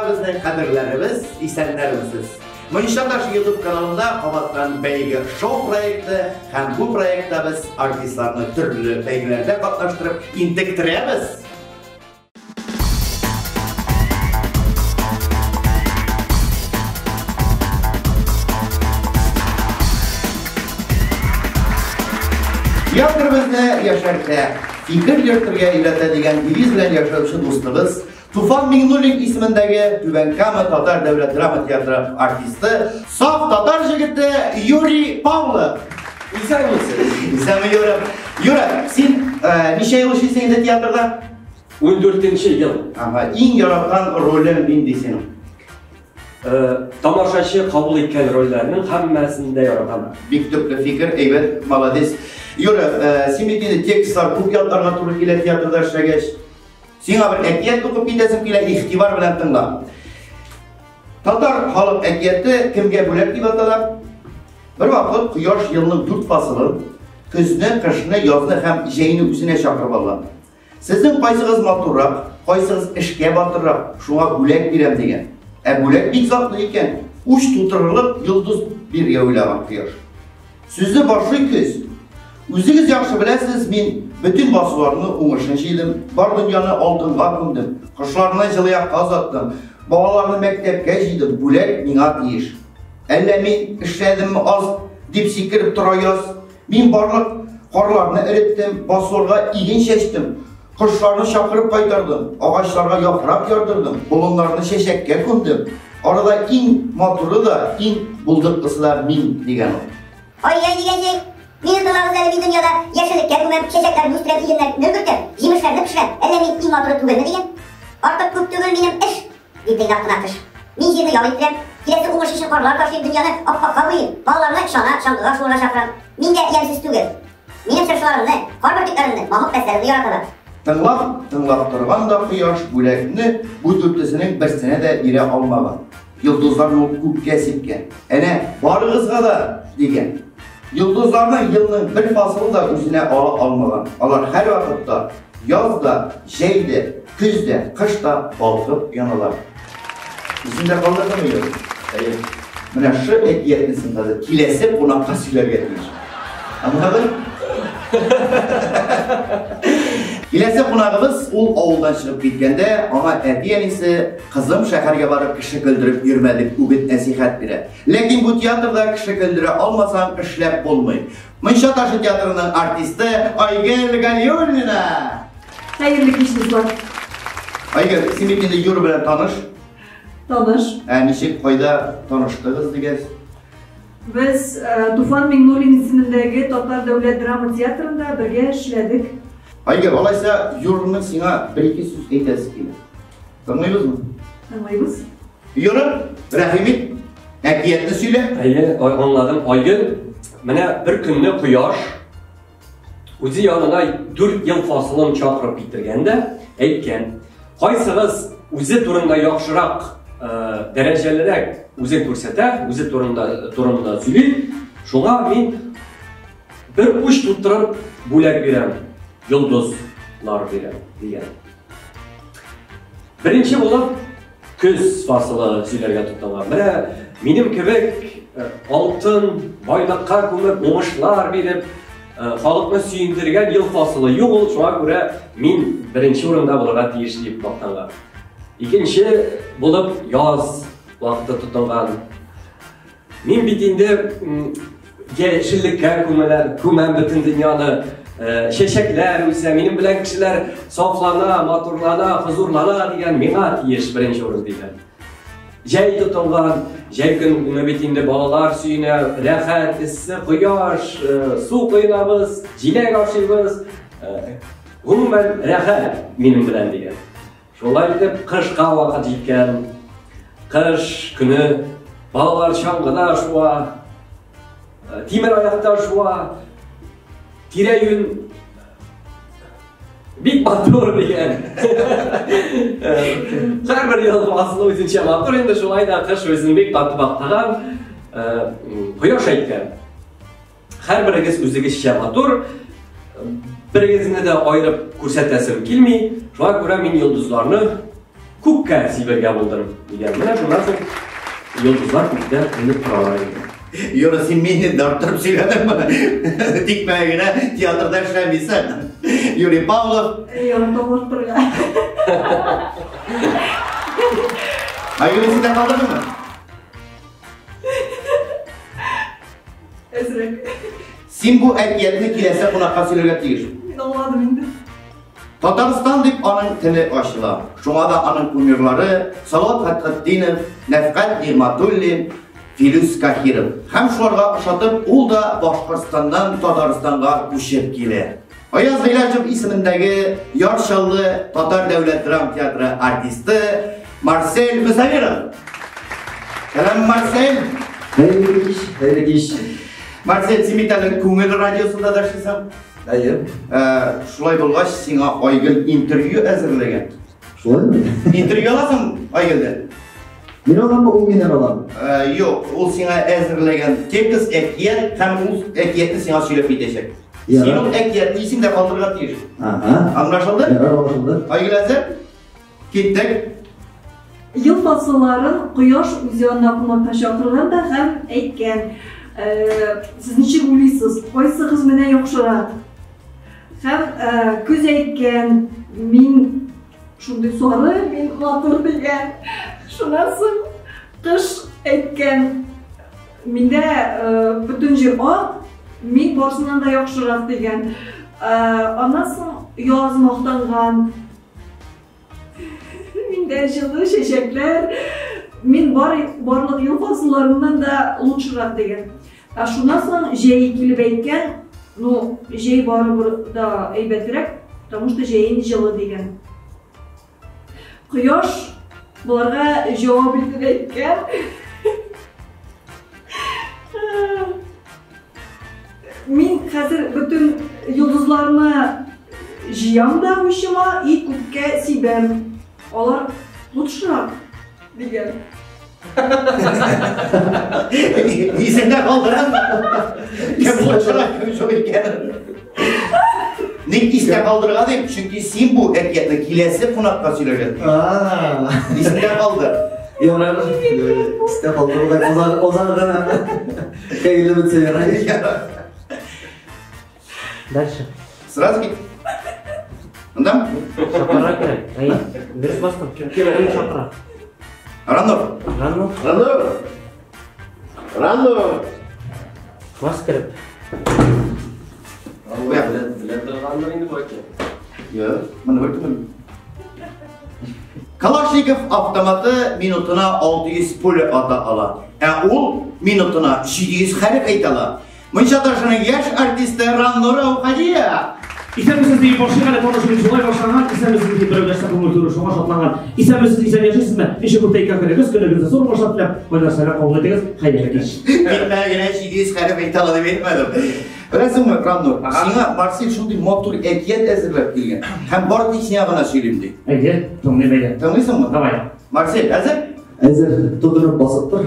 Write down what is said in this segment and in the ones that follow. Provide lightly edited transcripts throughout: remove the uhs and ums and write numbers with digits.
Дуслар, безнең кадерләребез, исәннәрмесез? Мунча ташы YouTube каналында кабаттан бәйге шоу проекты һәм бу проектта без артистларны төрле бәйгеләрдә катнаштырып интектерәбез. Театр безне яшәртә, фикер йөртергә өйрәтә дигән девиз белән яшәүче дустыбыз Туфан Миңнуллин исемендәге Түбән Кама татар дәүләт драма театры артисты, саф татар җегете Юрий Павлов. Исәнмесез. Исәнме, Юра. Юра, син ничә ел эшлисең инде театрда? 14 ел. Ага, иң яраткан ролең нинди синең? Тамашачы кабул иткән рольләрнең һәммәсен дә яратам. Бик төпле фикер, әйбәт, молодец. Юра, син бит инде текстлар күп ятларга туры килә театрда эшләгәч. Сиңа бер әкият укып китәсем килә, игътибар белән тыңла. Татар халык әкияте кемгә бүләк дип атала? Бер вакыт кояш елның дүрт фасылын, көзне, кышны, язны һәм җәйне үзенә чакырып алган. Сезнең кайсыгыз матуррак, кайсыгыз эшкә батыррак, шуңа бүләк бирәм дигән. Ә бүләк бик затлы икән. Уч тутырырлык йолдыз бирергә уйлаган кояш. Сүзне башлый көз. Үзегез яхшы беләсез, мин бөтен басуларны уңышын җыйдым, бар дөньяны алтынга күмдем, кошларны җылы якка озаттым, балаларны мәктәпкә җыйдым, бүләк миңа тиеш. Әллә мин эшләдемме аз, дип сикереп тора яз. Мин барлык карларны эреттем, басуларга иген чәчтем, кошларны чакырып кайтардым, агачларга яфрак ярдырдым, болыннарны чәчәккә күмдем. Арада иң матуры да, иң булдыклысы да мин, дигән ул. Ай-яй дигән җәй. Мине тыңлагыз әле, мин дөньяда яшеллеккә күмәм, чәчәкләрне үстерәм, игеннәрне өлгертәм, җимешләрне пешерәм. Әллә мин иң матуры түгелме дигән. Артык күп түгел минем эш, дип тыйнак кына кыш. Мин җирне ял иттерәм, киләсе уңыш өчен карлар ташыйм, дөньяны аппакка буйыйм, балаларны чана, чаңгыга шуырга чакырам. Мин дә ямьсез түгел. Минем чыршыларымны, кар бөртекләремне, мамык бәсләремне яраталар. Тыңлап, тыңлап торган да кояш бүләкне бу дүртесенең берсенә дә бирә алмаган. Йолдызларны ул күккә сипкән. Әнә, барыгызга да, дигән. Йолдызларның елның бер фасылы да үзенә ала алмаган. Алар һәрвакытта яз да, җәй дә, көз дә, кыш та балкып яналар. Исеңдә калдырдымы, Юрий? Әйе. Менә шы әкиятне син хәзер киләсе кунакка сөйләргә тиеш. Аңладың? Киләсе кунагыбыз ул авылдан чыгып киткәндә, аңа әти-әнисе, кызым шәһәргә барып кеше көлдереп йөрмә дип үгет нәсихәт бирә. Ләкин бу театрда кеше көлдерә алмасаң, эшләп булмый. Мунча ташы театрының артисты Айгөл Галиуллина. Хәерле кич, дуслар. Айгөл, син бит инде Юра белән таныш. Таныш. Ә ничек, кайда таныштыгыз дигәч? Без Туфан Миңнуллин исемендәге Татар дәүләт драма театрында бергә эшләдек. Айгөл, алайса Юраның сиңа бер-ике сүз әйтәсе килә. Тыңлыйбызмы? Тыңлыйбыз. Юра, рәхим ит, әкиятне сөйлә. Әйе, аңладым. Айгөл, менә бер көнне кояш үзе янына 4 ел фасылын чакырып китергән дә әйткән: "Кайсыгыз үзе турында яхшырак, дәрәҗәлерәк үзен күрсәтә, үзе турында сөйли, шуңа мин бер уч тутырып бүләк бирәм, йолдызлар бирәм", дигән. Беренче булып көз фасылы сөйләргә тотынган. Менә минем кебек алтын байлыкка күмеп, уңышлар биреп, халыкны сөендергән ел фасылы юк ул, шуңа күрә мин беренче урында булырга тиеш дип мактанган. Икенче булып яз вакыты тотынган. Мин бит инде яшеллеккә күмәм бөтен дөньяны, чәчәкләр үсә, минем белән кешеләр сафлана, матурлана, хозурлана дигән, миңа тиеш беренче урын дигән. Җәй тотынган, җәй көне бит инде балалар сөенә, рәхәт, эссе, кояш, су коенабыз, җиләк ашыйбыз, гомумән рәхәт минем белән дигән. Шулай итеп кышка вакыт җиткән. Кыш көне балалар чаңгыда шуа, тимер аякта шуа, тирә-юнь бик матур дигән. Һәрбер ел фасылы үзенчә матур инде, шулай да кыш үзен бик каты мактаган. Кояш әйткән: һәрберегез үзегезчә матур, берегезне дә аерып күрсәтәсем килми, шуңа күрә мин йолдызларны күккә сибергә булдым, дигән. Менә шуннан соң йолдызлар күктә менеп торалар инде. Юра, син мине дә арттырып сөйләдең моны. Тикмә генә театрда эшләмисең. Юрий Павлов. Яратам арттырырга. Айгөл, син дә калдырдыңмы? Әзрәк. Син бу әкиятне киләсе кунакка сөйләргә тиеш. Мин аңладым инде. Татарстан дип аның теле ачыла. Шуңа да аның кумирлары Салават Фәтхетдинов, Нәфкать Нигъмәтуллин, Филүс Каһиров. Һәм шуларга ошатып, ул да Башкортстаннан Татарстанга күчеп килә. Аяз Гыйләҗев исемендәге Яр Чаллы Татар дәүләт драма театры артисты Марсель Мөсәвиров. Сәлам, Марсель! Хәерле кич, хәерле кич. Марсель, син бит әле Күңел радиосында да эшлисең. Әйе. Шулай булгач, сиңа Айгөл интервью әзерләгән. Шулаймы? Интервью аласың Айгөлдән? Мин аламмы, ул миннән аламы? Юк, ул сиңа әзерләгән текст, әкият һәм ул әкиятне сиңа сөйләп китәчәк. Син ул әкиятне исеңдә калдырырга тиеш. Ага. Аңлашылды? Ярар, аңлашылды. Айгөл әзер? Киттек. Ел фасылларын кояш үз янына кунакка чакырган да һәм әйткән, Сез ничек уйлыйсыз, кайсыгыз менә яхшырак? Һәм көз әйткән, мин шундый сары, мин матур дигән. Шуннан соң кыш әйткән, миндә бөтен җир ак, мин барысыннан да яхшырак дигән. Аннан соң яз мактанган, Миндә җылы чәчәкләр, мин бар барлык ел фасылларыннан да лучшерак дигән. Ә шуннан соң җәй килеп әйткән, ну, җәй барыбер да әйбәтрәк, потому что җәен җылы дигән. Кояш боларга җавап итеп әйткән. Мин хәзер бөтен йолдызларны җыям да учыма и күккә сибәм. Алар лучшерак дигән. Исеңдә калдырам. Кем лучшерак, кем юк икәнен. Ник истә калдырырга дим, чөнки син бу әкиятне киләсе кунакка сөйләргә тиеш. Исеңдә калдыр. Ярар, истә калдыру да озак гына. Хәерле бетсә ярар. Дальше. Сразу кит. Монда? Чакырырга кирәк. Әйе. Дөрес бастым. Кем кем чакыра? Раннур. Раннур. Раннур. Раннур. Бас кереп. Белә торгандыр инде бу әкият. Юк, моны бер кем Калашников автоматы минутына 600 пуля ата ала. Ә ул минутына 700 хәреф әйтә ала. Мунча ташының яшь артисты Раннур Аухадия. Исәнмесез диеп башлыйк әле танышуны шулай башланган. Исәнмесез диеп берәү дәшсә күңел түре шуңа шатланган. Исәнмесез, исән яшисезме? Ничек үтә икән көнегез? Көнегезне зур уңышлар теләп, кайнар сәлам кабул итегез. Хәерле кич. Мин генә 700 хәреф әйтә ала дип әйтмәдем. Беләсеңме, Раннур, сиңа Марсель шундый матур әкият әзерләп килгән. Һәм бары тик сиңа гына сөйлим ди. Әйе, тыңлыйм әйдә. Тыңлыйсыңмы? Давай. Марсель, әзер? Әзер, тотынып басып тор.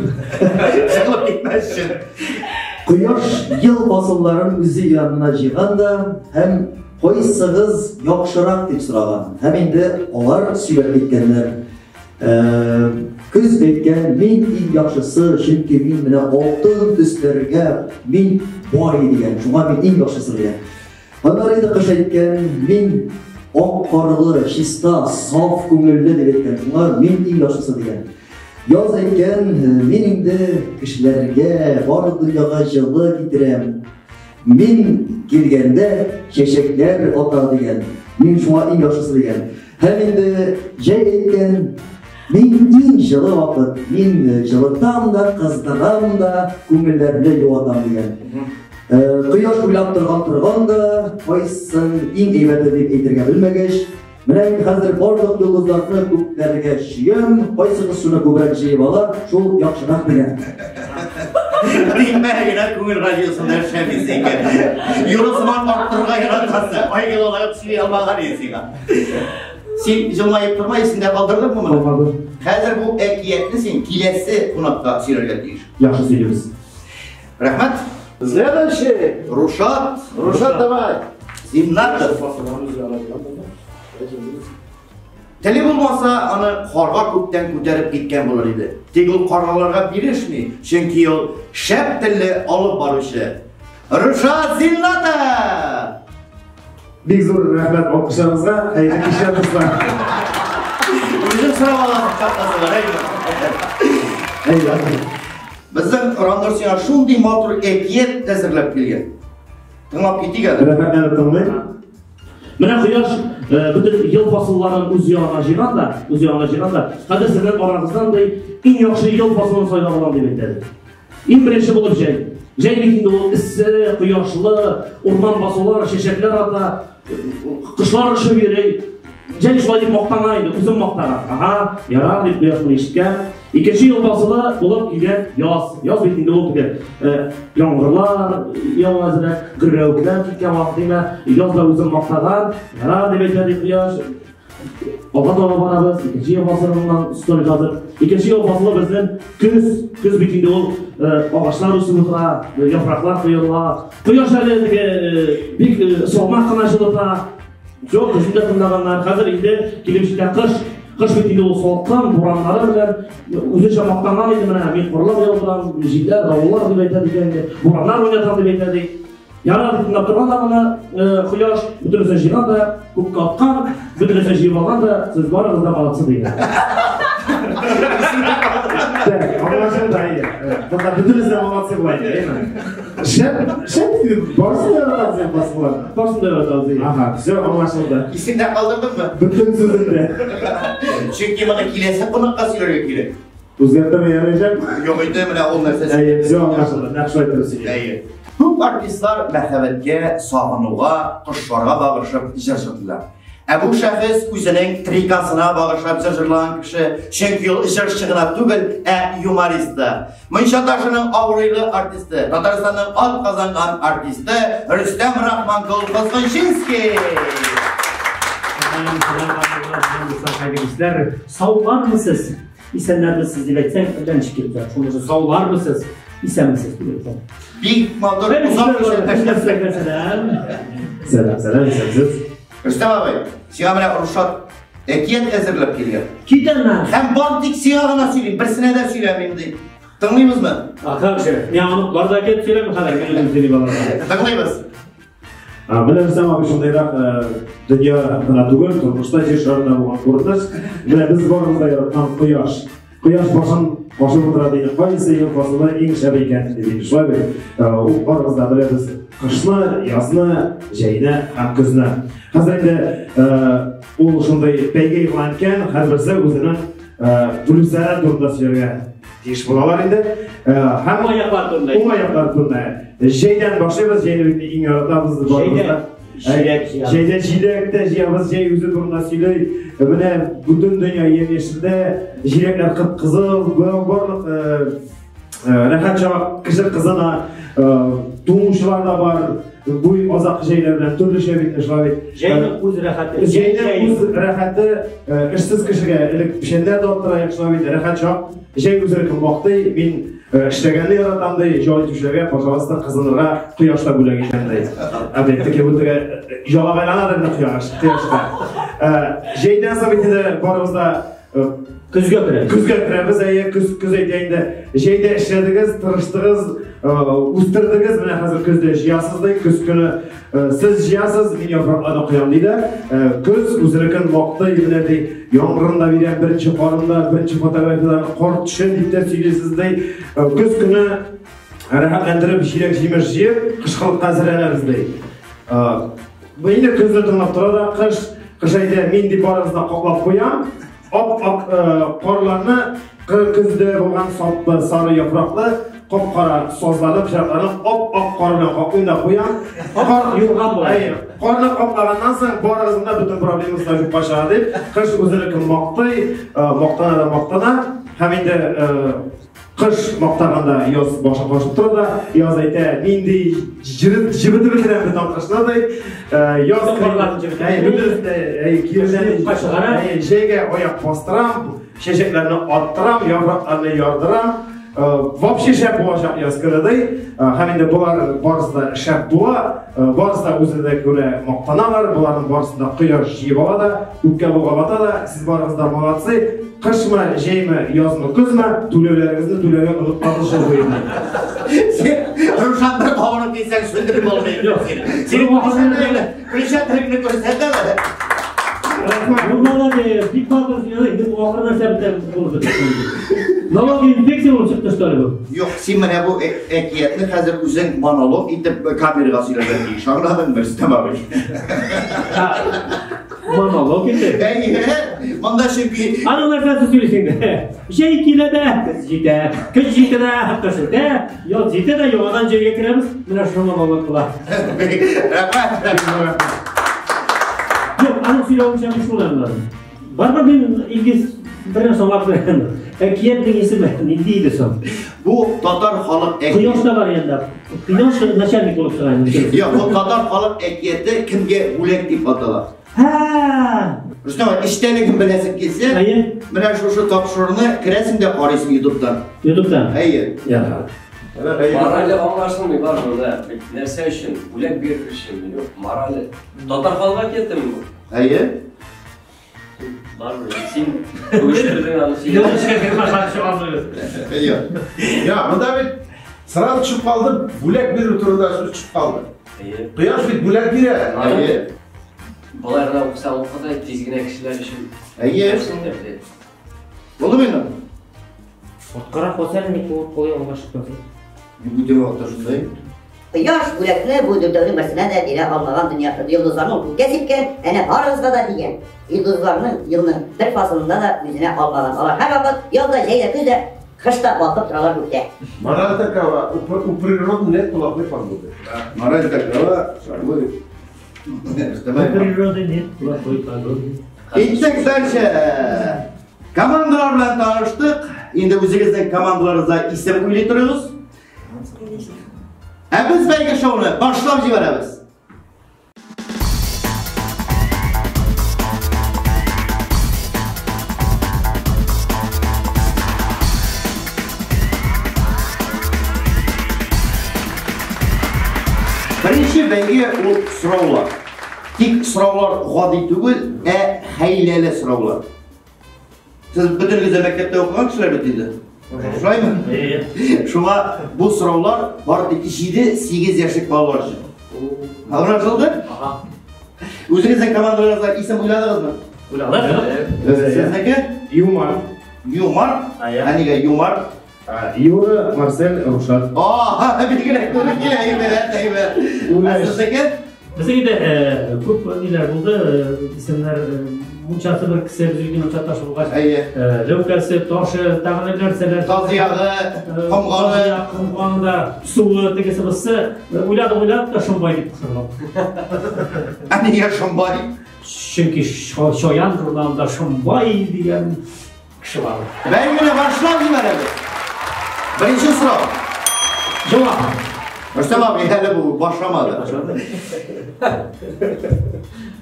Җыгылып китмәс өчен. Кояш ел фасылларын үзе янына җыйган да һәм кайсыгыз яхшырак дип сораган. Һәм инде алар сөйләп киткәннәр. Көз әйткән, мин иң яхшысы, чөнки мин менә алтын төсләргә мин бай дигән, шуңа мин иң яхшысы дигән. Аннары инде кыш әйткән, мин ак карлы, чиста, саф күңелле дип әйткән, шуңа мин иң яхшысы дигән. Яз әйткән, мин инде кешеләргә, барлык дөньяга җылы китерәм. Мин килгәндә чәчәкләр ата дигән. Мин шуңа иң яхшысы дигән. Һәм инде җәй әйткән, мин иң җылы вакыт, мин җылытам да, кыздырам да, күңелләрне юатам дигән. Кояш уйлап торган торган да, кайсын иң әйбәте дип әйтергә белмәгәч, менә мин хәзер барлык йолдызларны күкләргә чөям, кайсыгыз шуны күбрәк җыеп ала, шул яхшырак дигән. Тикмә генә күңел радиосында эшләмисең икән. Юры сыман арттырырга яратасың. Айгөл алай ук сөйли алмаган иде сиңа. Син җылмаеп торма, исеңдә калдырдыңмы моны? Калмады. Хәзер бу әкиятне син киләсе кунакка сөйләргә тиеш. Яхшы сөйлибез. Рәхмәт. Следующий. Теле булмаса, аны карга күптән күтәреп киткән булыр иде. Тик ул каргаларга бирешми, чөнки ул шәп телле алып баручы. Рушат Зиннатов! Бик зур рәхмәт алкышларыгызга. Хәерле кичләр, дуслар. Үзем сорап алам, чакырсалар, әйме? Әйе. Безнең Рандор сиңа шундый матур әкият әзерләп килгән. Тыңлап китик әле. Рәхмәтләнеп тыңлыйм. Менә кояш бөтен ел фасылларын үз ягына җыйган да, үз ягына җыйган да, хәзер сезнең арагыздан ди иң яхшы ел фасылын сайлап алам дип әйтә. Иң беренче булып җәй. Җәй бит инде ул эссе, кояшлы, урман басулар, чәчәкләр ата, кошлар очып йөри. Җәй шулай дип мактана инде, үзен мактаган. Ага, ярар дип кояш моны ишеткән. Икенче ел фасылы булып килгән яз. Яз бит инде ул теге яңгырлар ява әзрәк, гөрләвекләр киткән вакыт димә. Яз да үзен мактаган. Ярар дип әйтә ди кояш. Алга таба барабыз, икенче ел фасылыннан история хәзер. Икенче ел фасылы безнең көз. Көз бит инде ул агачлар үсеп утыра, яфраклар коела. Кояш әле теге бик салмак кына җылыта. Юк, көзен дә тыңлаганнар. Хәзер инде килеп җитә кыш. Кыш бит инде ул салкын, бураннары белән үзенчә мактанган инде менә мин карлар яудырам, җилләр, давыллар дип әйтә дигән инде. Бураннар уйнатам дип әйтә ди. Ярар дип тыңлап торган да моны кояш бөтенесен җыйган да, күккә аткан, бөтенесен җыеп алган да, сез барыгыз да молодцы дигән. Так, аңлашылды, әйе. Монда бөтенесе дә молодцы була инде, әйеме? Шәп, шәп, барысын да яратабыз инде фасылларны. Барысын да яратабыз, әйе. Ага, все, аңлашылды. Исеңдә калдырдыңмы? Бөтен сүзендә. Чөнки моны киләсе кунакка сөйләргә кирәк. Үзгәртергә ярыйчак. Юк инде, менә ул нәрсә. Әйе, все, аңлашылды. Нәкъ шулай дөрес икән. Әйе. Күп артистлар мәхәббәткә, сагынуга, кошларга багышып җыр җырлыйлар. Ә бу шәхес үзенең трикасына багышлап җыр җырлаган кеше, чөнки ул җырчы гына түгел, ә юморист та. Мунча ташының абруйлы артисты, Татарстанның атказанган артисты Рөстәм Рахманкул Козгынчинский. Хәерле Саулармысыз? Исәннәрмесез дип әйтсәң, әллә ничек килеп чыга. Шуның өчен саулармысыз? Исәнмесез дип әйтсәң. Бик матур, озак Сәлам, сәлам. Сәлам, сәлам, исәнсез. Рөстәм абый, сиңа менә Рушат әкият әзерләп килгән. Китәм. Һәм бар тик сиңа гына сөйлим, берсенә дә сөйләмим ди. Тыңлыйбызмы? А как же? Мин оныклар да әкият сөйләмим хәзер, мин үзем сөйлим аларга. Тыңлыйбыз. Менә Рөстәм абый шундыйрак дөнья гына түгел, тормышта җир шарында булган күренеш. Менә без барыбыз да яраткан кояш. Кояш башын кашып утыра дигән кайсы ел фасылы иң шәп икән дип шулай бит. Ул барыбыз да беләбез кышны, язны, җәйне һәм көзне. Хәзер инде ул шундый бәйге игълан иткән, һәрберсе үзенең плюслары турында сөйләргә тиеш булалар инде. Һәм Уңай яклар турында. Уңай яклар турында. Җәйдән башлыйбыз, җәйне бит иң яратабыз барыбыз да. Җиләк җыябыз. Җәйдә җиләк тә җыябыз, җәй үзе турында сөйли. Менә бөтен дөнья ямь-яшелдә, җиләкләр кып-кызыл, барлык рәхәт чак кеше кызына, туңучылар да бар. Бу азак җәйләр белән төрлечә бит шулай бит. Җәйнең үз рәхәте. Җәйнең үз рәхәте, эшсез кешегә элек печәннәр дә аттыра, шулай бит, рәхәт чак. Җәй үзенекен мактый, мин эшләгәнне яратам ди, җал итүчеләргә, пожалуйста, кызынырга кояш та бүләк итәм ди. Опять-таки бу теге ялагайланадыр инде кояш, кояшка. Җәйдән соң бит инде барыбыз да көзгә керәбез. Көзгә керәбез, әйе, көз, көз әйтә инде. Җәйдә эшләдегез, тырыштыгыз, үстердегез, менә хәзер көздә җыясыз ди, көз көне сез җыясыз, мин яфракларны коям ди дә. Көз үзенекен мактый, менә ди, яңгырын да бирә, беренче карын да, беренче фотографияләрне кар төшә дип тә сөйлисез ди. Көз көне рәхәтләндереп җиләк-җимеш җыеп, кышкылыкка әзерләнәбез ди. Бу инде көзне тыңлап тора да, кыш, кыш әйтә, мин дип барыгызны да каплап куям. Ап-ак карларны көздә булган саплы сары яфраклы кап-кара сазларны, пычракларны ап-ак кар белән каплыйм да куям. Кар юрган була. Әйе, карны каплаганнан соң барыгызның да бөтен проблемасы да юкка чыга дип, кыш үзенекен мактый, мактана да мактана. Һәм инде кыш мактаганда яз башын кашып тора да, яз әйтә, нинди җебетеп бетерәм бөтен кышны ди. Яз Бөтен карларны җебетеп Әйе, бөтен, әйе, киреләнеп Юкка чыгара. Әйе, җәйгә аяк бастырам, чәчәкләрне аттырам, яфракларны ярдырам. Вообще шәп булачак яз көне ди. Һәм инде болар барысы да шәп була, барысы да үзенә күрә мактаналар, боларның барысын да кояш җыеп ала да, күккә болгап ата да, сез барыгыз да молодцы. Кышмы, җәйме, язмы, көзме, түләүләрегезне түләргә онытмагыз җыл буена. Син Рушат бер кабынып китсәң сүндереп булмый. Син Ришат күрсәтә дә. Бу молодец, бик матур сөйләде. Инде бу ахыр нәрсә бетә булып бетте. Налоговый инспекция булып чыкты, что ли бу? Юк, син менә бу әкиятне хәзер үзең монолог итеп камерага сөйләргә тиеш. Аңладыңмы, Рөстәм абый? Монолог итеп. Әйе, монда чөнки Аның нәрсәсе сөйлисең дә? Җәй килә дә, көз җитә. Көз җитә дә, кыш үтә. Яз җитә дә, яңадан җәйгә керәбез. Менә шушы монолог була. Рәхмәт. Юк, аның сөйләвенчә мин шулай аңладым. Барыбер мин Илгиз бер нәрсә аңлап бетердем. Әкиятнең исеме нинди иде соң? Бу татар халык әкияте. Кояш та бар янда. Кояш начальник булып чыга инде. Юк, бу татар халык әкияте кемгә бүләк дип атала. Һә! Рөстәм, эчтәлеген беләсең килсә, Әйе. менә шушы тапшыруны керәсең дә карыйсың YouTube'дан. YouTube'дан. Әйе. Ярар. Морале аңлашылмый бар монда. Нәрсә өчен? Бүләк бирер өченме? Юк, морале. Татар халык әкиятеме бу? Әйе. Барыбер син үстердең аны Юк, сөйләп. эшкә кермә, шаршы алмыйбыз. Әйе. Я, монда бит сразу төшеп калды, бүләк бирү турында сүз төшеп калды. Әйе. Кояш бит бүләк бирә. Әйе. Болай гына укысаң укы да тиз генә кешеләр өчен. Әйе. Булдымы инде? Арткарак басар, ник булып кулы аңлашып. Бу дип вакытта шундай. Кояш бүләкне бу дүртәүнең берсенә дә бирә алмаган дөнья йолдызларны ул күккә сипкән, әнә барыгызга да дигән. Йолдызларның елның бер фасылында да үзенә алмаган. Алар һәрвакыт язда, җәйдә, көздә, кышта балкып торалар күктә. Мораль такова, у природы нет плохой погоды. Мораль такова, шарлы. Рөстәм абый. Природы нет плохой погоды. Киттек дальше. Командалар белән таныштык. Инде үзегезнең командаларыгызга исем уйлый торыгыз. Ә без бәйге шоуны башлап җибәрәбез. Беренче бәйге ул сораулар. Тик сораулар гади түгел, ә хәйләле сораулар. Сез бөтенегез дә мәктәптә укыган кешеләр бит инде. Шулаймы? Әйе. Шуңа бу сораулар бары тик 7-8 яшьлек балалар өчен. Аңлашылды? Ага. Үзегезнең командаларыгызга исем уйладыгызмы? Уйладык. Сезнеке? Юмар. Юмар. Әйе. Ә нигә юмар? Юра, Марсель, Рушат. А, билгеле, туры килә, әйбәт, әйбәт. Ә сезнеке? Безнең инде күп ниләр булды, исемнәр, мунчасы бер кеше, без өйдә мунча ташы булгач, Әйе. ләүкәсе, ташы, тагын нәрсәләр. Тазыягы, комганы. Комганы да, суы, тегесе бусы. Уйладык, уйладык та Шомбай дип кушылдык. Ә нигә Шомбай? Чөнки Чаян журналында Шомбай дигән кеше бар. Бәйгене башлап җибәрәбез. Беренче сорау. Җавап. Рөстәм абый әле бу башламады.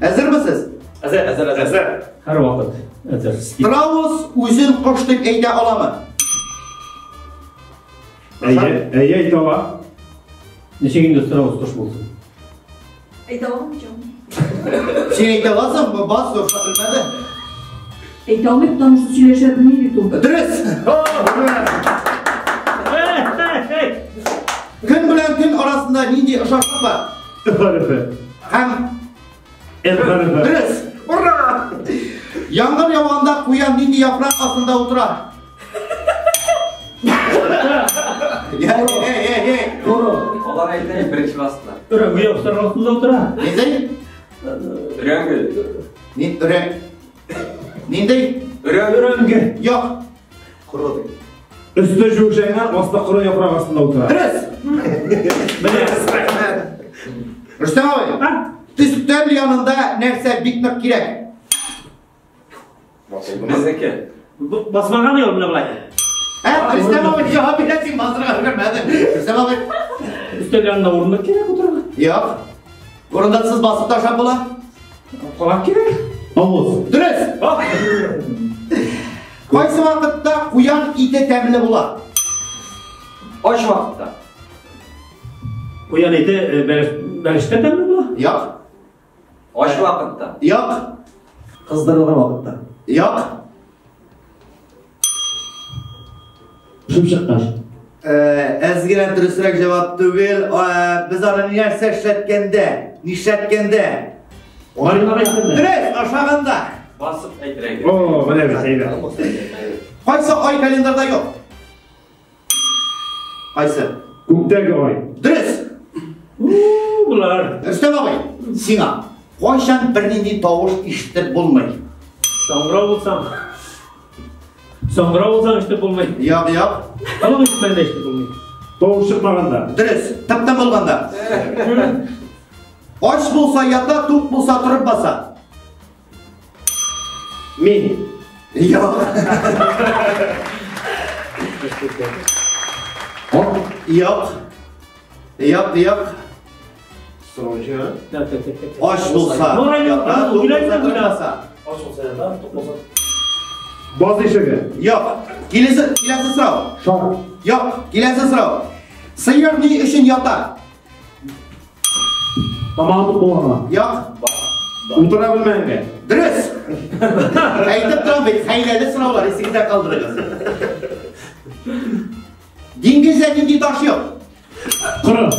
Әзермесез? Әзер, әзер, әзер. Һәр вакыт әзер. Страус үзен кош дип әйтә аламы? Әйе, әйе, әйтә ала. Ничек инде страус кош булсын? Әйтә алмыйм, җаным. Син әйтә аласың, бас, Рушат белмәде. Әйтә алмыйм, потому что сөйләшә белми бит ул. Дөрес! Көн белән төн арасында нинди охшашлык бар? Т хәрефе. Һәм Н хәрефе. дөрес! Ура! Яңгыр яуганда куян нинди яфрак астында утыра? Эй, эй, эй! Алар әйтә беренче бастылар. Өрәңге яфрак астында утыра. Нинди? Өрәңге. Ни, өрәң. Нинди? Өрәңге. Өрәңге. Юк. Коры. Өсте җүшәнгән, асты коры яфрак астында утыра. Дөрес! Менә. Рөстәм абый, өстәл янында нәрсә бик нык кирәк? Безнеке. Басмаган юл менә болай. Ә, Рөстәм абый җавап бирә, син басырга өлгермәдең. Рөстәм абый. Өстәл янында урындык кирәк утырырга. Юк. Урындыксыз басып ташлап була. Калак кирәк. Авыз. Дөрес! Кайсы вакытта куян ите тәмле була? Ач вакытта. Куян ите бәлештә тәмле була? Юк. Ач вакытта. Юк. Кыздырылган вакытта. Юк. Пешеп чыккач. Әз генә дөресрәк җавап түгел. Без аны нәрсә эшләткәндә, нишләткәндә? Дөрес, ашаганда. Басып әйтергә. О, менә бит әйбәт. Кайсы ай календарьда юк? Кайсы? Күктәге ай. Дөрес. Булар. Рөстәм абый, сиңа кайчан бернинди тавыш ишетеп булмый? Саңгырау булсаң. Саңгырау булсаң ишетеп булмый. Юк, юк. Аның ишетмәгәндә ишетеп булмый. Тавыш чыкмаганда. Дөрес, тып-тын булганда. Ач булса ята, тук булса торып баса. Мин. Юк. Юк. Юк, юк. Ач булса ята, тук булса торып баса. Ач булса ята, тук булса. Баз ишеге. Юк. Киләсе, киләсе сорау. Шар. Юк, киләсе сорау. Сыер ни өчен ята? Тамагы тук булганга. Юк. Утыра белмәгәнгә. Дөрес. Әйтеп торам бит, хәйләле сораулар исегездә калдырыгыз. Диңгездә нинди таш юк? Коры.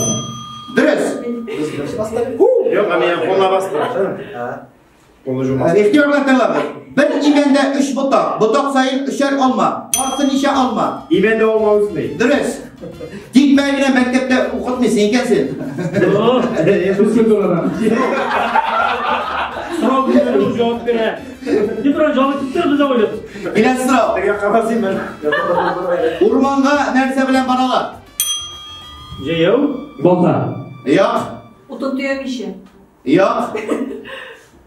Дөрес. Юк, ә мин кулына бастым. Кулны жумас. Ихтыяр белән тыңлагыз. Бер имәндә өч ботак, ботак саен өчәр алма. Барысы ничә алма? Имәндә алма үсми. Дөрес. Тикмә генә мәктәптә укытмыйсың икән син. Сорау бирә, ул җавап бирә. Дип тора, җавап итеп тор, без уйлап. Киләсе сорау. Теге якка син бер. Урманга нәрсә белән баралар? Җәяү. Балта. Юк. Утын төямичә. Юк.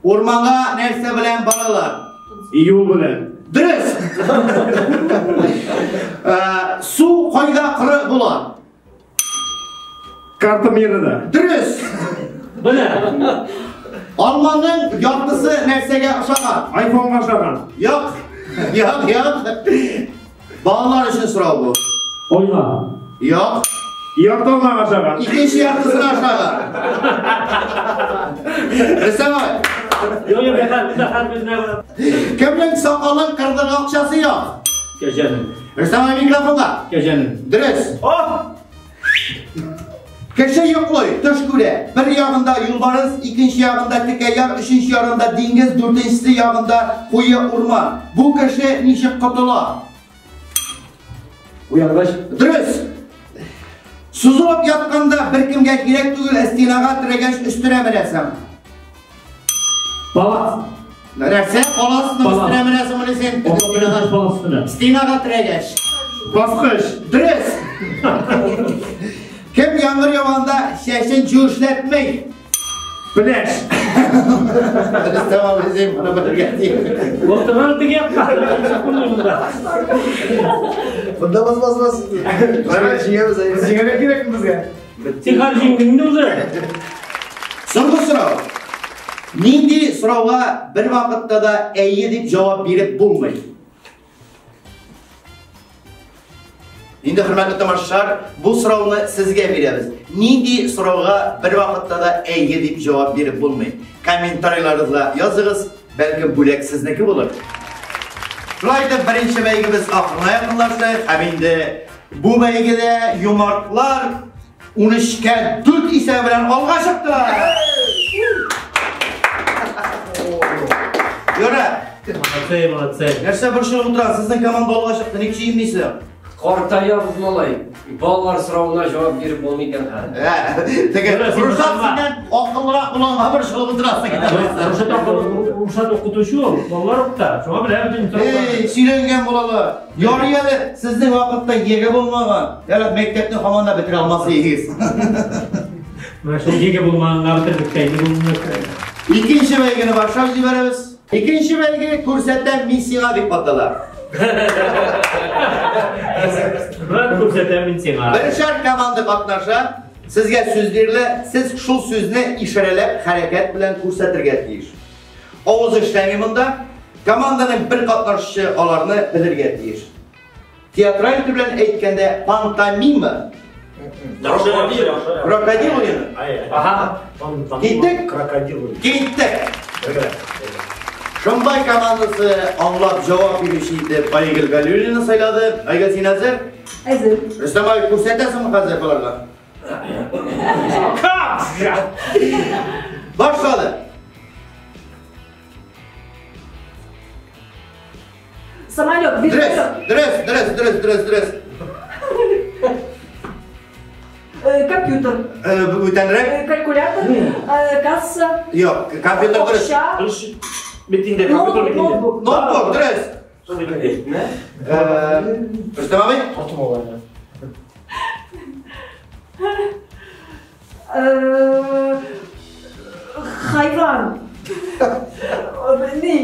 Урманга нәрсә белән баралар? Юл белән. Дөрес. Су кайда коры була? Карта мирада. Дөрес. Менә. Алманың яртысы нәрсәгә охшаган? Айфонга охшаган. Юк. Юк, юк. Балалар өчен сорау бу. Айга. Юк. Ярты алмага охшаган. Икенче яртысына охшаган. Рөстәм абый. Юк, юк, хәзер, хәзер, хәзер. Кемнең сакалын кырдырга акчасы юк? Кәҗәнең. Рөстәм абый микрофонга. Кәҗәнең. Дөрес. Кеше йоклый, төш күрә. Бер ягында юлбарыс, икенче ягында текә яр, өченче ягында диңгез, дүртенчесе ягында куе урман. Бу кеше ничек котыла? Уянгач. Дөрес. Сузылып ятканда беркемгә кирәк түгел, ә стенага терәгәч өстенә менәсең. Палас. Нәрсә? Паласның өстенә менәсең моны син? Палас өстенә. Стенага терәгәч. Баскыч. Дөрес. Кем яңгыр яуганда чәчен җүешләтми? Пеләш. Рөстәм абый, син моны белергә тиеш. Утырган теге якка. Монда бас бас бас. Җиңәбез, әйе. Җиңәргә кирәкме безгә? Син хәзер җиңдең инде уже. Соңгы сорау. Нинди сорауга бер вакытта да әйе дип җавап биреп булмый? Инде, хөрмәтле тамашачылар, бу сорауны сезгә бирәбез. Нинди сорауга бер вакытта да әйе дип җавап биреп булмый? Комментарийларыгызга языгыз, бәлкем бүләк сезнеке булыр. Шулай итеп, беренче бәйгебез ахырына якынлашты һәм инде бу бәйгедә юмартлар 13-кә 4 исәбе белән алга чыктылар. Юра. Молодцы, молодцы. Нәрсә борчылып утырасыз? Сезнең команда алга чыкты, ник сөенмисез? Картаябыз, малай. Балалар соравына җавап биреп булмый икән хәзер. Теге Рушат синнән акыллырак булганга борчылып утырасың. Рушат акыллы, Рушат укытучы ул, балалар укыта. Шуңа белә бөтен сораулар. Эй, сөйләнгән булалы. Ярый әле сезнең вакытта ЕГЭ булмаган. Әле мәктәпне һаман да бетерә алмас идегез. Менә шул ЕГЭ булмаганга бетердек тә инде бу. Икенче бәйгене башлап җибәрәбез. Икенче бәйге күрсәтәм мин сиңа дип атала. Брат, күрсәтәм мин сиңа. Бершәр команда катнаша. Сезгә сүз бирелә, сез шул сүзне ишарәләп, хәрәкәт белән күрсәтергә тиеш. Авыз эшләми монда. Команданың бер катнашучы аларны белергә тиеш. Театраль тел белән әйткәндә, пантомима. Крокодил уены. Ага. Киттек. Крокодил уены. Киттек. Шомбай командасы аңлап җавап бирүче итеп Айгөл Галиуллина сайлады. Айгөл, син әзер? Әзер. Рөстәм абый, күрсәтәсеңме хәзер боларга? Башлады. Самолет, Дөрес, вертолет. дөрес, дөрес, дөрес, дөрес, дөрес. Компьютер. Бүтәнрәк? Калькулятор, касса. Юк, компьютер дөрес. Акча. Бит инде компьютер бит инде. Ноутбук. Ноутбук, дөрес. Рөстәм абый? Хайван. Ни?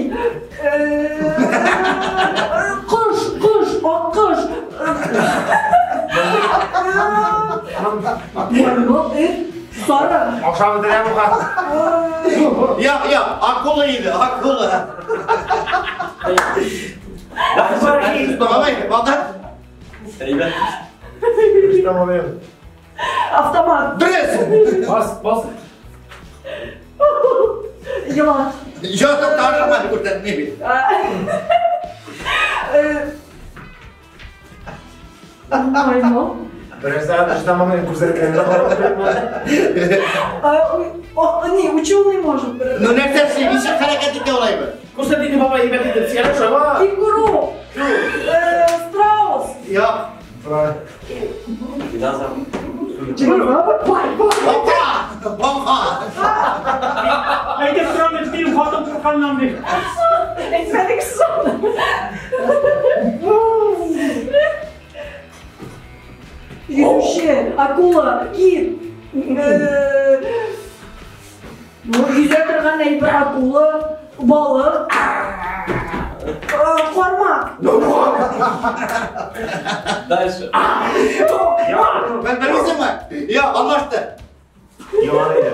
Кош, кош, аккош. Маймыл, эт, сары. Ашап бетерә бу хат. Юк, юк, акула иде, акула. Рөстәм абый, вакыт. Әйбәт. Рөстәм абый. Автомат. Дөрес. Бас, бас. Елан. Юк, тукта, күрсәтмим. Маймыл. Берәрсе Рөстәм абый күрсәткәнне карап. Ни, ученый может. Ну, нәрсә эшли, ничек хәрәкәт итә алай бер? Күрсәт инде, бабай, әйбәт итеп. Сигарет чаба. Кенгуру. Страус. Юк. Динозавр. Бака! Бака! Әйтеп торам бит, минем хатын курканнан дип. Әйтмәдек соң. Йөзүче, акула, кит. Ну, йөзә торган әйбер акула, балык. Кармак. Дальше. Бер белмисеңме? Юк, алмашты. Елан иде.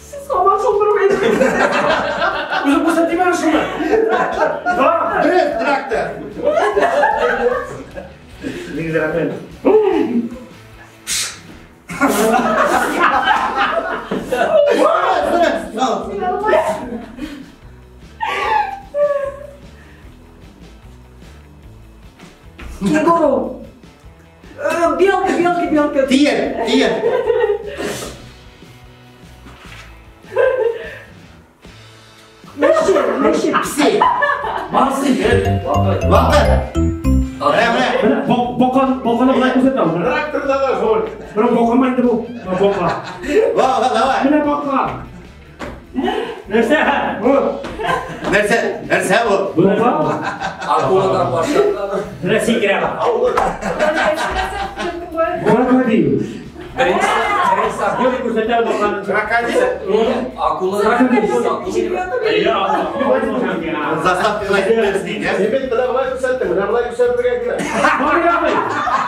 Сез һаман шул бер әйтәсез. Үзем күрсәтим әле шуны. Да. Дөрес, трактор. Нигезер рәхмәт. Дөрес, дөрес. Кенгуру. Белка, белка, белка. Тиен, тиен. Мәче, мәче. Песи. Барсы бер. Вакыт. Менә, менә. Менә бака, баканы болай күрсәтә. Тракторда да шул. Менә бакамы инде бу? Менә бака. Ва, ва, давай. Менә бака. Нәрсә? Бу. Нәрсә, нәрсә бу? Бака. Акуладан башлап. Менә сикерә. Крокодил. Беренче, беренче Юк, күрсәтә баканы. Крокодил. Акуладан Заставка дөрес ди, Син бит менә болай күрсәттең, менә болай күрсәтергә кирәк. Барый абый.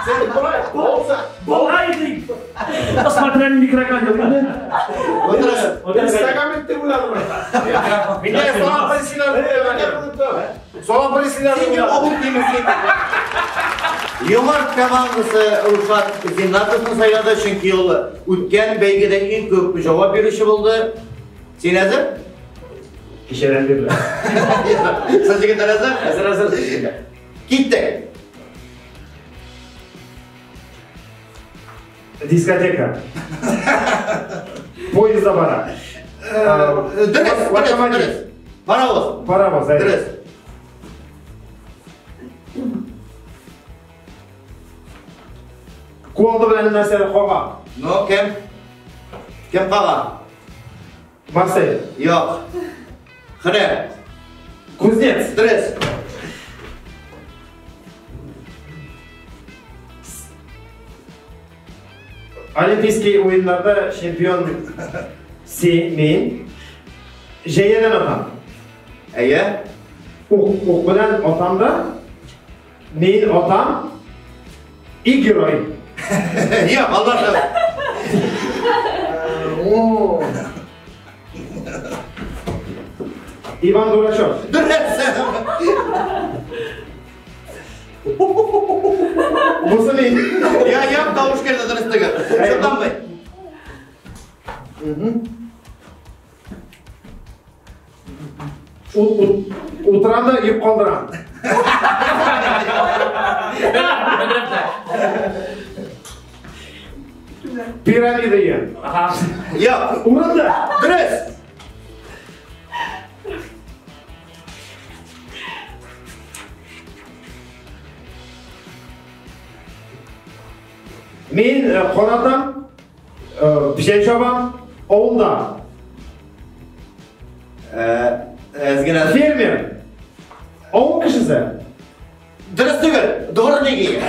Син бит болай, olsa. Болай ди. Смотря не крокодил. Утырыгыз. Instagram итте уйладым. Миндә салам полицияләр Салам полицияләр Син обук димесен. Юмарт командасы Рушат Зиннатовны сайлады, чөнки ул үткән бәйгедә иң күп җавап бирүче булды. Син әзер? Кичәдән бирле. Сез егетләр әзер? Әзер, әзер. Киттек. Дискотека. Поездда бара. Дөрес, дөрес, Локомотив. дөрес. Паровоз. Паровоз, әйе. Дөрес. Кувалда белән нәрсә кага? Ну, кем? Кем кага? Марсель. Юк. Хөрәк. Кузнец. Дөрес. Олимпийский уеннарда чемпион мин. Җәядән атам. Әйе. Ук, ук белән атам да. Мин атам. И герой. Юк, алмашты. О. Иван Дурачок. Дөрес. Бусы мин. Я, я тавыш керде дөрес түгел. Чынланмый. Утырам да йөк калдырам. Пирамида ен. Юк. Урында. Дөрес. Мин канатам, печән чабам, авылда. Әз генә. Фермер. Авыл кешесе. Дөрес түгел. Дворник ие.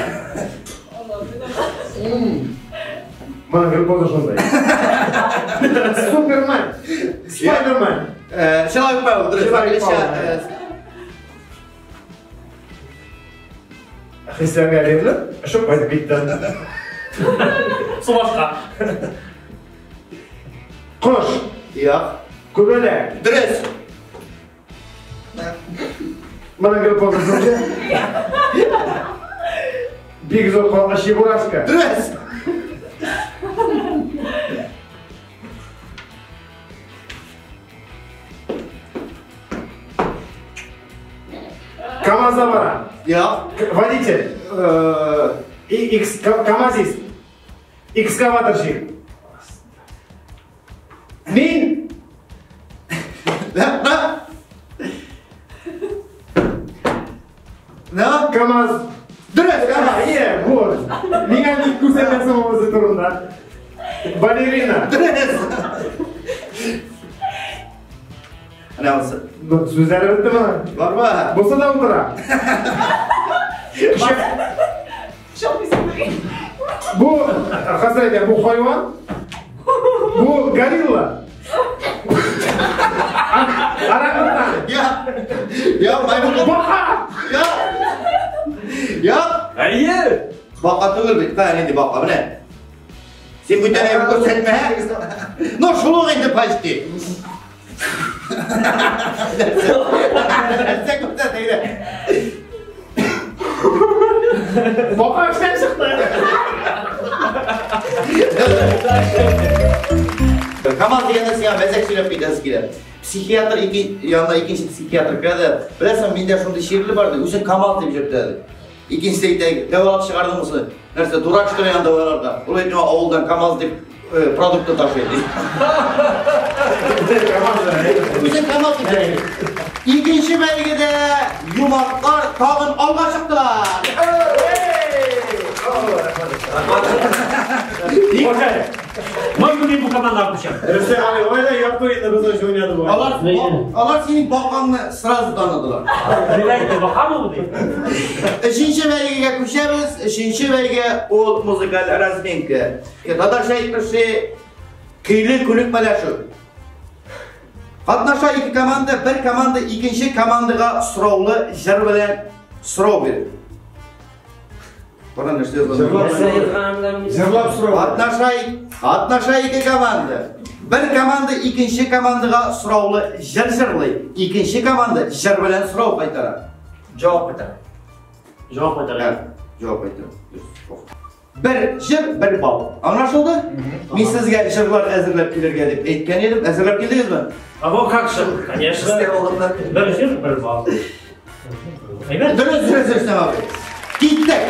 Моның глюкоза шундай. Супермен. Спайдермен. Человек-паук, дөрес. Человек-паук. Хисләргә бирелеп, шып кайтып китте. Субашка. Кош. Юк. Күбәләк. Дөрес. Моның глюкоза шундай. Бик зур калган чебурашка. Дөрес. КамАЗда бара. Юк. Водитель. КамАЗист. Экскаваторщик. Мин. Да, да. КамАЗ. Дөрес, КамАЗ. Е, вот. Миңа ник күрсәтәсең үзе турында? Балерина. Дөрес. Менә бусы. Сүзләре беттеме? Барма. Бусы да утыра. Бу, хәзер әйтәм, бу хайван. Бу горилла. Орангутан. Я. Я, маймыл. Бака. Я. Я. Әйе. Бака түгел бит, кая нинди бака, менә. Син бүтән әйбер күрсәтмә. Ну, шул ук инде почти. Нәрсә күрсәтә инде? Бака эштән чыкты. КамАЗ дигәндә сиңа мәзәк сөйләп китәсе килә. Психиатр ике янына икенче психиатр керә дә, беләсең, миндә шундый чирле бар ди, үзен КамАЗ дип йөртә ди. Икенчесе әйтә, дәвалап чыгардың мысы? Нәрсә, дурак что ли аны дәваларга? Ул әйтә, авылдан КамАЗ дип продукты ташый ди. Үзен КамАЗ дип йөртә. Икенче бәйгедә юмартлар тагын алга чыктылар. Мин бу командага күчәм. Рөстәм абый, ой да якты уенны без өчен уйнады бу. Алар синең бакаңны сразу таныдылар. Димәк, бакамы бу дип? Өченче бәйгегә күчәбез. Өченче бәйге ул музыкаль разминка. Татарча әйтмешли, көйле күнекмәләшү. Катнаша ике команда, бер команда икенче командага сораулы җыр белән сорау бирә. Бара нәрсә язган? Җырлап сорау. Катнаша ике команда. Бер команда икенче командага сораулы җыр җырлый, икенче команда җыр белән сорау кайтара. Җавап кайтара. Җавап кайтара. Җавап кайтара. Бер җыр, бер балл. Аңлашылды? Мин сезгә җырлар әзерләп килергә дип әйткән идем. Әзерләп килдегезме? А вот как же, конечно. Бер җыр, бер балл. Әйбәт. Дөрес, дөрес, Рөстәм абый. Киттек.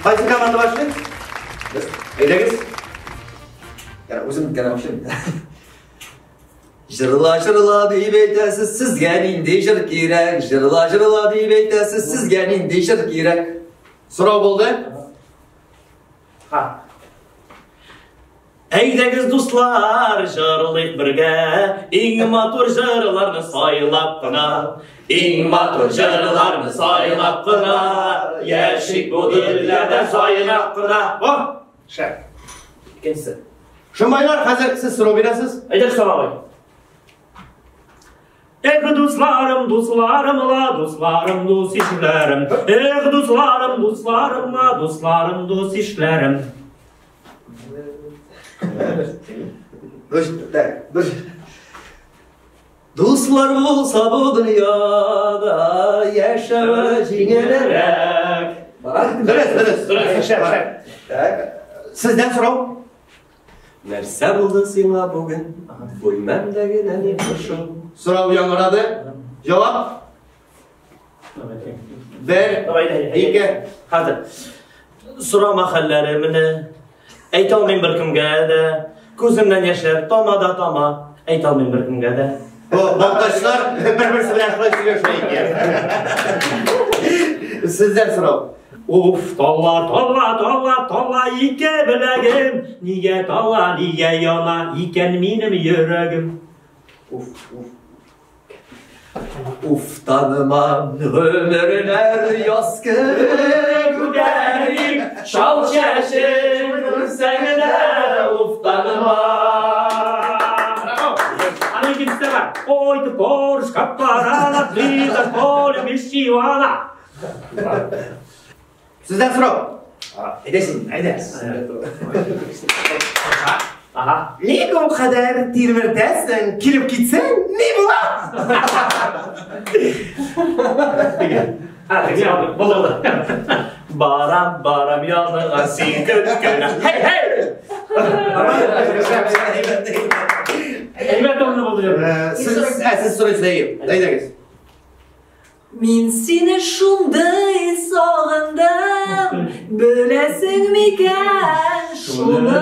Кайсы команда башлый? Без. Әйдәгез. Ярар, үзем генә башлыйм. Җырла, җырла дип әйтәсез, сезгә нинди җыр кирәк? Җырла, җырла дип әйтәсез, сезгә нинди җыр кирәк? Сорау булды. Ха. Әйдәгез, дуслар, җырлыйк бергә, иң матур җырларны сайлап кына. Иң матур җырларны сайлап кына, яшик бу илләрдә сайлап кына. О, шәп. Икенчесе. Шымайлар, хәзер сез сорау бирәсез. Әйдә, Рөстәм абый. Эх, дусларым, дусларым ла, дусларым, дус ишләрем. Эх, дусларым, дусларым ла, дусларым, дус ишләрем. Душ, так, душ. Дуслар булса бу дөньяда яшәве җиңелрәк. Дөрес, дөрес. Дөрес, шәп, шәп. Так. Сездән сорау. Нәрсә булды сиңа бүген? Бүлмәмдә генә ни пошым? Сорау яңгырады. Җавап. Бер, ике. Хәзер. Сорама хәлләремне. Әйтә алмыйм беркемгә дә. Күземнән яшьләр тама да тама. Әйтә алмыйм беркемгә дә. Бу балтачлар бер-берсе белән шулай сөйләшә икән. Сездән сорау. Уф, тала, тала, тала, тала ике беләгем. Нигә тала, нигә яна икән минем йөрәгем. Уф, уф. Уф, танымам гомерләр яз кебек үтәр, шал чәчен күрсәң дә, уф, танымам. Аның икенчесе бар. Ой, ты корушка парана, ты за полем ищи Ивана. Сездән сорау. Әйдә син, әйдә. Ага. Ник ул кадәр тилмертәсең? Килеп китсәң, ни була? Булды, булды. Барам, барам яныңа син көт кенә. Хей, хей! Әйбәт урыны булды. Сез, сез сорыйсыз, әйе. Әйдәгез. Мин сине шундый сагындым, беләсең микән шуны?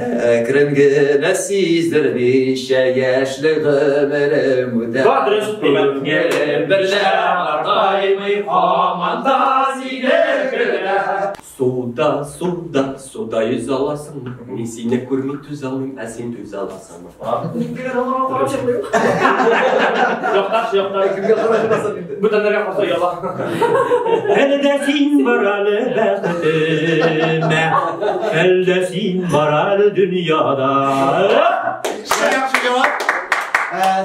Әкрен генә сиздермичә яшьлек гомерем үтә. Дөрес, Күңелем берлә картаймый һаман да сине көтә. Суда, суда, суда йөзә аласыңмы? Мин сине күрми түзә алмыйм, ә син түзә аласыңмы? Мин генә аларга карап җырлыйм. Якташ, якташ. Кемгә карап җырласам инде? Бүтәннәргә калса яла. Әле дә син бар әле бәхетемә, әле дә син бар әле дөньяда. Яхшы җавап.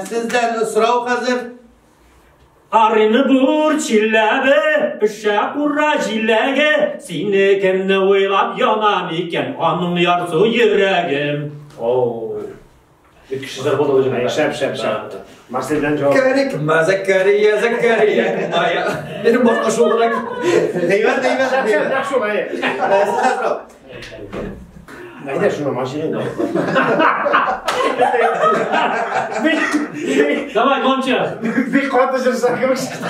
Сездән сорау хәзер. Оренбург чиләбе, пешә кура җиләге, сине кемне уйлап яна микән, аның ярсу йөрәгем. Оу. Бик кешеләр булды бу. Шәп, шәп, шәп. Марсель белән җавап. Карик, Закария, Закария. Ая, минем башка шул гына. Әйбәт, әйбәт. Шәп, шәп, нәкъ шул, әйе. Сездән сорау. Әйдә шуны машина. Давай, Гонча. Бик каты җырса кебек чыкты.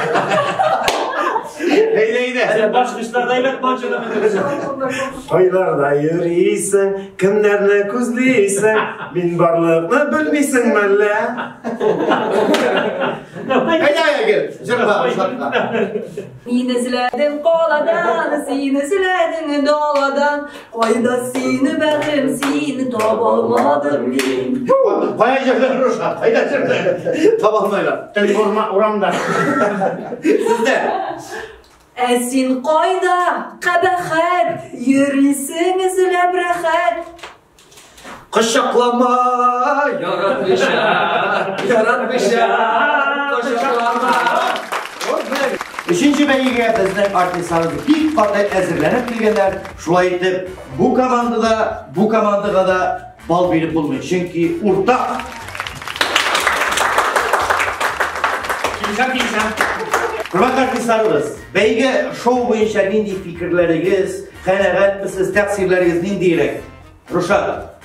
Әйдә, әйдә. Син баш кышларда әйбәт Гончада. Кайларда йөрисең, кемнәрне күзлисең, мин барлыкны белмисең мәллә? Әйдә, әйдә, җырла, җырла. Мин эзләдем каладан, син эзләдең даладан. Кайда сине бәгырем, сине таба алмадым мин. Кая җырла, Рушат, кайда җырла? Таба алмайлар. Телефон урамда. Сездә. Ә син кайда, кабахәт, йөрисең эзләп рәхәт. Кочаклама, яратмыйча, яратмыйча, кочаклама. Өченче бәйгегә безнең артистларыбыз бик каты әзерләнеп килгәннәр. Шулай итеп, бу командада, бу командага да балл биреп булмый, чөнки уртак. Килсәм, килсәм. Хөрмәтле артистларыбыз, бәйге шоу буенча нинди фикерләрегез, канәгатьмесез, тәкъсирләрегез ниндирәк? Рушат,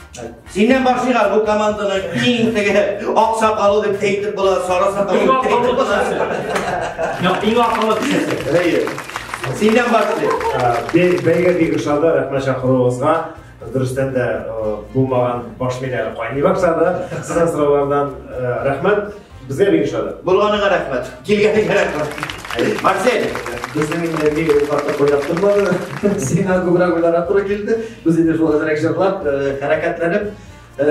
синнән башлыйк әле, бу команданың иң теге аксакалы дип әйтеп була, сары сакалы дип әйтеп була. Юк, иң акыллы кешесе. Әйе. Синнән башлыйк. Бәйге бик ошады, рәхмәт чакыруыгызга. Дөрестән дә булмаган баш миләре кайный башлады. Сезнең сораулардан рәхмәт. Безгә бик ошады. Булганыңа рәхмәт. Килгәнеңә рәхмәт. Марсель, Безнең инде бик каты кайнап тормады. Сиңа күбрәк уйларга туры килде. Без инде шул әзрәк җырлап, хәрәкәтләнеп.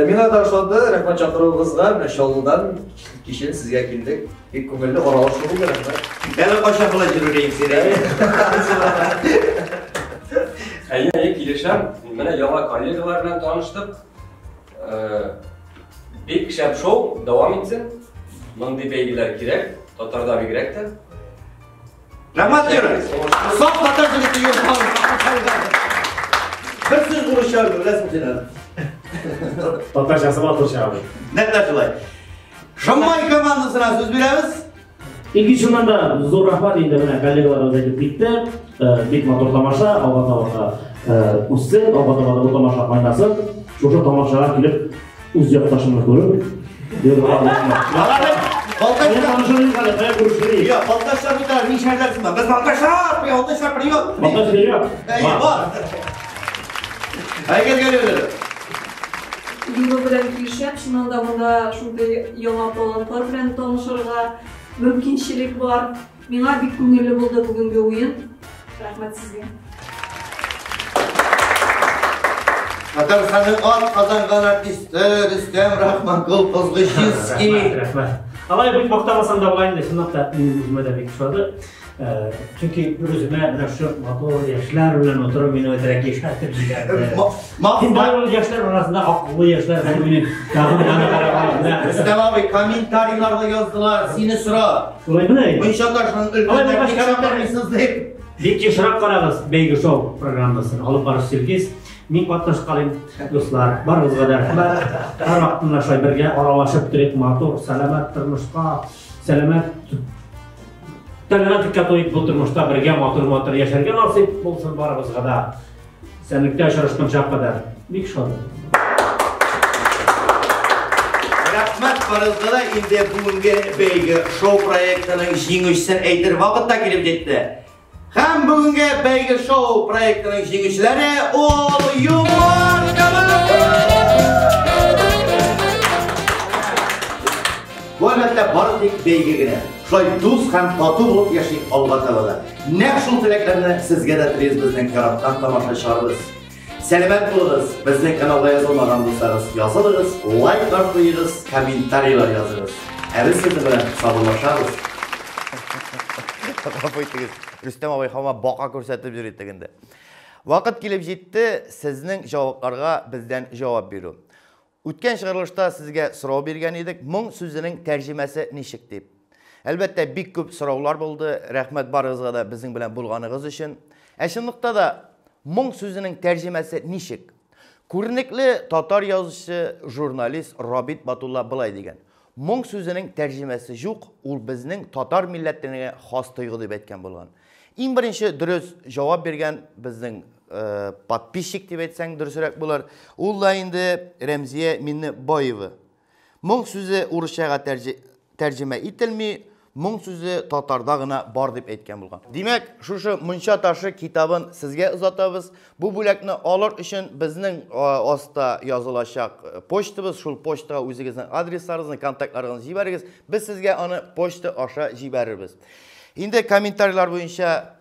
Миңа да ошады, рәхмәт чакыруыгызга. Менә Чаллыдан кичен сезгә килдек. Бик күңелле аралашу булды, рәхмәт. Әле кайчан болай җөрүләйм сине? Әйе, әйе, килешәм. Менә яңа коллегалар белән таныштык. Бик шәп шоу дәвам итсен. Мондый бәйгеләр кирәк, татарда бигрәк тә. Рәхмәт, Юрий. Саф татар җегете Юрий. Бер сүз урысча беләсең син әле. Татарчасы матур чыга бит. Нәкъ шулай. Шамай командасына сүз бирәбез. Икенче чыннан да зур рәхмәт инде менә коллегаларыбыз әйтеп китте. Бик матур тамаша, алга таба да үссен, алга таба да бу тамаша кайнасын. Шушы тамашага килеп үз якташымны күреп, Я, Балтачлар бит мишәрләр сыман. Без Балтачлар, Балтачлар привет. Балтач привет. Әй, бар. Әйгел гел. Юлы белән килешәм, чыннан да монда шундый яңа талантлар белән танышырга мөмкинчелек бар. Миңа бик күңелле булды бүгенге уен. Рәхмәт сезгә. Татарстанның ат казанган артисты Рөстәм Рахманкул Козгыщинский. Рәхмәт. Алай бик мактамасам да була инде, чынлап та минем үземә дә бик ошады. Чөнки бер үземә менә шушы матур яшьләр белән утырып мине әзрәк яшәртеп җибәрде. Инде ул яшьләр арасында акыллы яшьләр булу мине тагын аны карап менә. Рөстәм абый комментарийларда яздылар, сине сорап. Шулай менә инде. Мунча ташының өлкәннәр ник чакырмыйсыз дип. Бик ешрак карагыз Бәйге шоу программасын. Алып баручы Илгиз. Мин катнашкалыйм, дуслар. Барыгызга да рәхмәт. Һәрвакыт менә шулай бергә аралашып торыйк, матур, сәламәт тормышка, сәламәт тәбигатькә туеп бу тормышта бергә матур-матур яшәргә насыйп булсын барыбызга да. Исәнлектә очрашканча кадәр. Бик шат. Рәхмәт барыгызга да. Инде бүгенге бәйге шоу проектының җиңүчесен әйтер вакыт та килеп җитте. Һәм бүгенге бәйге шоу проектының җиңүчеләре ул Юмор командасы! Бу әлбәттә бары тик бәйге генә. Шулай дус һәм тату булып яшик алга таба да. Нәкъ шул теләкләрне сезгә дә телибез безнең яраткан тамашачыларыбыз. Сәламәт булыгыз, безнең каналга язылмаган булсагыз, язылыгыз, лайклар куегыз, комментарийлар языгыз. Ә без сезнең белән саубуллашабыз. Гафу итегез, Рөстәм абый һаман бака күрсәтеп йөри тегендә. Вакыт килеп җитте, сезнең җавапларга бездән җавап бирү. Үткән чыгарылышта сезгә сорау биргән идек, моң сүзенең тәрҗемәсе ничек дип. Әлбәттә, бик күп сораулар булды. Рәхмәт барыгызга да безнең белән булганыгыз өчен. Ә чынлыкта да моң сүзенең тәрҗемәсе ничек? Күренекле татар язучысы, журналист Рабит Батулла былай дигән. Моң сүзенең тәрҗемәсе юк, ул безнең татар милләтенә хас тойгы дип әйткән булган. Иң беренче дөрес җавап биргән безнең подписчик дип әйтсәң дөресрәк булыр. Ул да инде Рәмзия Миннебаева. Моң сүзе урысчага тәрҗемә ителми, моң сүзе татарда гына бар дип әйткән булган. Димәк, шушы Мунча ташы китабын сезгә озатабыз. Бу бүләкне алыр өчен безнең аста язылачак почтабыз, шул почтага үзегезнең адресларыгызны, контактларыгызны җибәрегез. Без сезгә аны почта аша җибәрербез. Инде комментарийлар буенча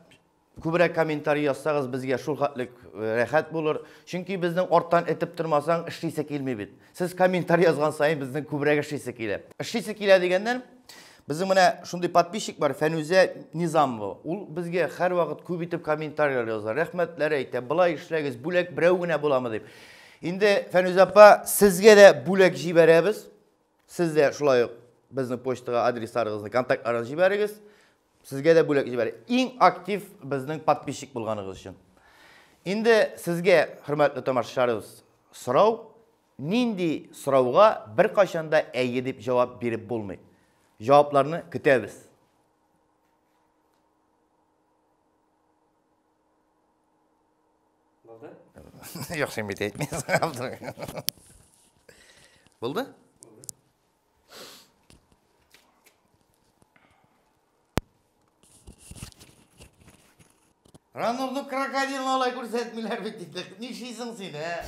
күбрәк комментарий язсагыз, безгә шул хәтлек рәхәт булыр. Чөнки безнең арттан этеп тормасаң, эшлисе килми бит. Сез комментарий язган саен безнең күбрәк эшлисе килә. Эшлисе килә дигәннән, безнең менә шундый подписчик бар, Фәнүзә Низамова. Ул безгә һәрвакыт күп итеп комментарийлар яза, рәхмәтләр әйтә, былай эшләгез, бүләк берәү генә буламы дип. Инде Фәнүзә апа, сезгә дә бүләк җибәрәбез. Сез дә шулай ук безнең почтага адресларыгызны, контактларыгызны җибәрегез. Сезгә дә бүләк җибәрәбез. Иң актив безнең подписчик булганыгыз өчен. Инде сезгә, хөрмәтле тамашачыларыбыз, сорау, нинди сорауга беркайчан да әйе дип җавап биреп булмый? Җавапларны көтәбез. Булды? Юк, син бит әйтмисең. Булды? Ранурның крокодилын алай күрсәтмиләр бит инде. Нишлисең син, ә?